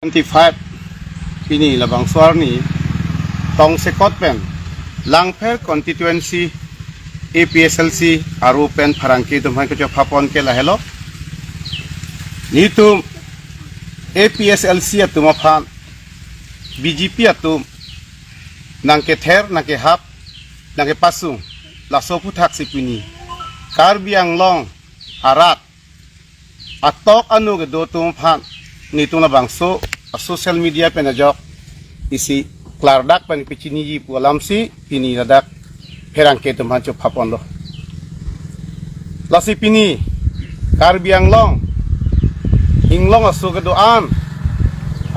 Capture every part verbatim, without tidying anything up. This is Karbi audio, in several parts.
twenty-five, pini labangso arni tongsekot pen Langpher constituency A P S L C aru pen pherangke atum aphan kechok phapon ke lahelo. Nelitum A P S L C atum aphan B J P atum nangkether nangkehap nangkepasung, laso aphuthaksi pini Karbi Anglong arat atok anu kedo atum aphan nelitum labangso a-social media pen ajok isi klardak pen pachiniji pu alamsi pini ladak pherangke atum aphan chok phaponlo. Lasi pini Karbi Anglong inglong aso kedo-an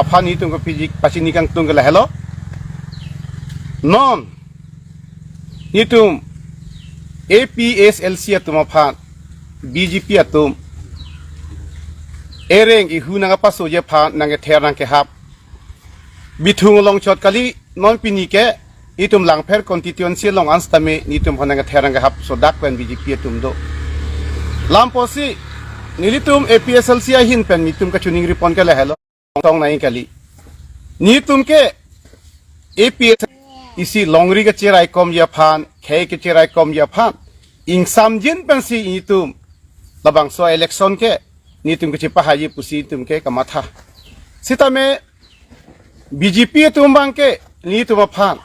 aphan nelitum kepiji pachini kangtung ke lahelo. Non nelitum A P S L C atum aphan B J P atum ereng ihu nangpasoji aphan nangkether nangkehap bithung along chot kali. Non pini ke nelitum Langpher constituency along an sitame nelitum aphan nangkether nangkehap sodak pen B J P atum do. Lam apotsi nelitum A P S L C ahin pen nelitum kachiningri pon ke lahelo. Tong nai kali. Nelitum ke A P S isi longri kecheraikomji aphan, khei kecheraikomji aphan ingsamjin pensi nelitum labangso election ke nelitum kechepahaiji pusi nelitum ke kamatha. Sitame B J P atum abang ke nelitum aphan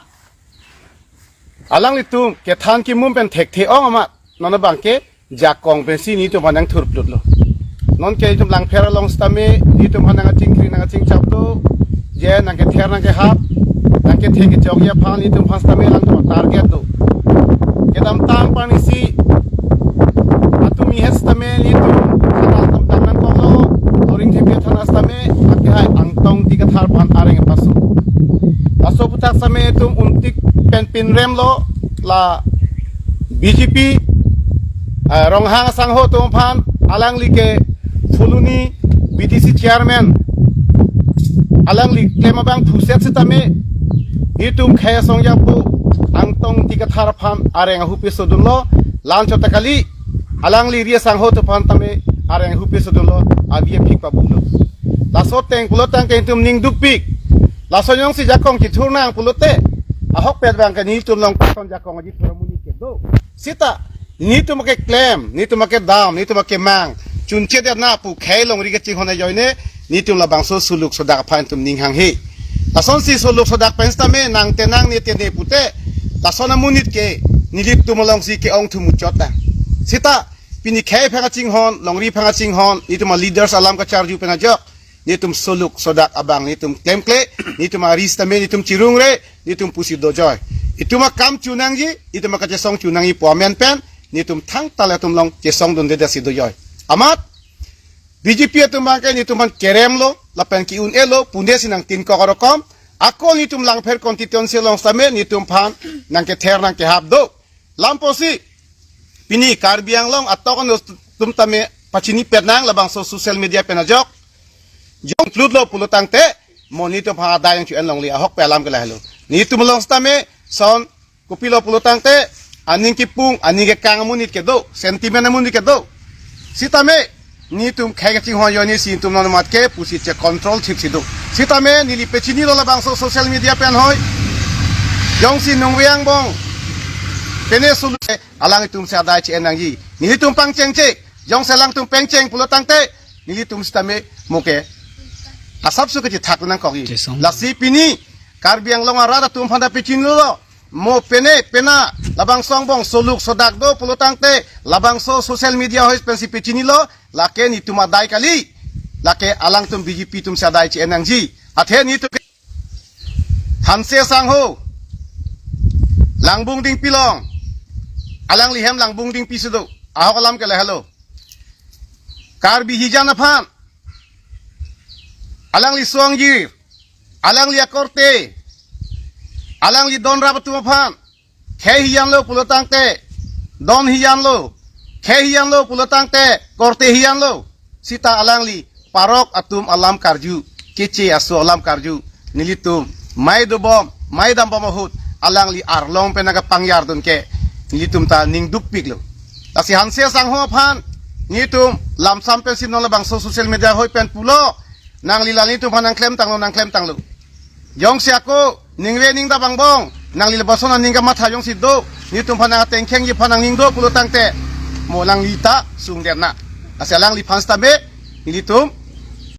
alanglitum kethan kimum pen thekthe ong amat non abang ke jakong pensi nelitum aphan nangthurplutlo. Non ke nelitum Langpher along sitame nelitum aphan nangkachingkri nangkachingchap do, je nangkether nangkehap nangkethe kechokji aphan nelitum aphan sitame lang target do. Kedamtang parnisi atum ihet sitame nelitum sana atum tang nangkoklo, Loringthepi athana sitame akehai Angtong Dikathar aphan areng paso. Laso aputhak sitame nelitum untik pen pinremlo, la B J P, eh, Ronghang asangho atum aphan, alangli ke Phuloni B D C chairman, alangli klem abang phuset sitame nelitum khei asong japo Angtong Dikathar aphan areng ahupi sodunlo. Lanchot ta kali, alangli ri asangho atum aphan tame areng ahupi sodunlo, avi aphik pabulo. Laso ateng pulo tangte nelitum ning dukpik. Laso jongsi jakong chithur nang pulote ahokpet abang ke nelitum along koson jakong ajithur amonit kedo. Sita nelitum akeklem, nelitum akedam, nelitum akemang chunche det na pu khei longri kachinghon ajoine nelitum labangso suluk sodak aphan nelitum ning hanghe. Lasonsi suluk sodak pen sitame nang tenang ne tene pute, lason amonit ke nelitum alongsi ke-ong thumuchot ta. Sita pini khei aphan kachinghon, longri aphan kachinghon, nelitum a-leaders alam kacharju pen ajok nelitum suluk sodak abang nelitum klemkle, nelitum ari sitame nelitum chirungre, nelitum pusi dojoi. Itum akam chunangji, itum akachesong chunangji pu amen pen nelitum thangta latum along chesong dunde dasi dojoi. Amat B J P atum abang ke nelitum aphan keremlo lapen ki-un-elo, punde si nangtinkok arokom. Ako nelitum Langpher constituency along sitame nelitum aphan nangkether nangkehap do. Lam apotsi pini Karbi Anglong atok anu atum tame pachinipet nang labangso social media pen ajok. Jong klutlo pulo tangte mo nelitum aphan adai yang chu-en longle, ahokpet alam ke lahelo. Nelitum along sitame son kopilo pulo tangte aning kipung, aning kekang amonit kedo, sentiment amonit kedo. Sitame nelitum khei kachinghon ajoine si nelitum non amat ke pusi che-control thipsi do. Sitame neli pachinilo labangso social media pen hoi. Jongsi nungve angbong pene sulu alanglitum si adai che-en nangji. Nelitum pangchengche, jongsi alangtum pangcheng pulo tangte nelitum sitame mo ke asapso kachethak nangkokji. Chesong. Lasi pini Karbi Anglong arat atum aphan ta pachinilo. Mo pene pena labangso angbong suluk sodak do pulo tangte labangso social media hoi pensi pachinilo, lake nelitum adai kali, lake alangtum B J P atum si adai che-en nangji. Athe nelitum ke Hanse asangho, Langbung Dingpi along, alangli hem Langbung Dingpi si do, ahok alam ke lahelo. Karbi hijan aphan alangli suangjir, alangli akorte, alangli donrap atum aphan khei hijanlo pulo tangte don hijanlo, khei hijanlo pulo tangte korte hijanlo. Sita alangli parok atum alam karju, keche aso alam karju, nelitum mai dobom, mai dambom ahut alangli arlong pen nangkapangjardun ke nelitum ta ning dukpiklo. Lasi Hanse asangho aphan nelitum lamsam pensi non labangso social media hoi pen pulo, Nangli la nelitum aphan nangklemtanglo, nangklemtanglo. Jongsi ako ningve ning ta bangbong, nangli lapuson aning kamatha jongsi do, nelitum aphan nang atengkhengji aphan nangning do pulo tangte, mo nangli ta sungdetnang. Lasi alangliphan sitame nelitum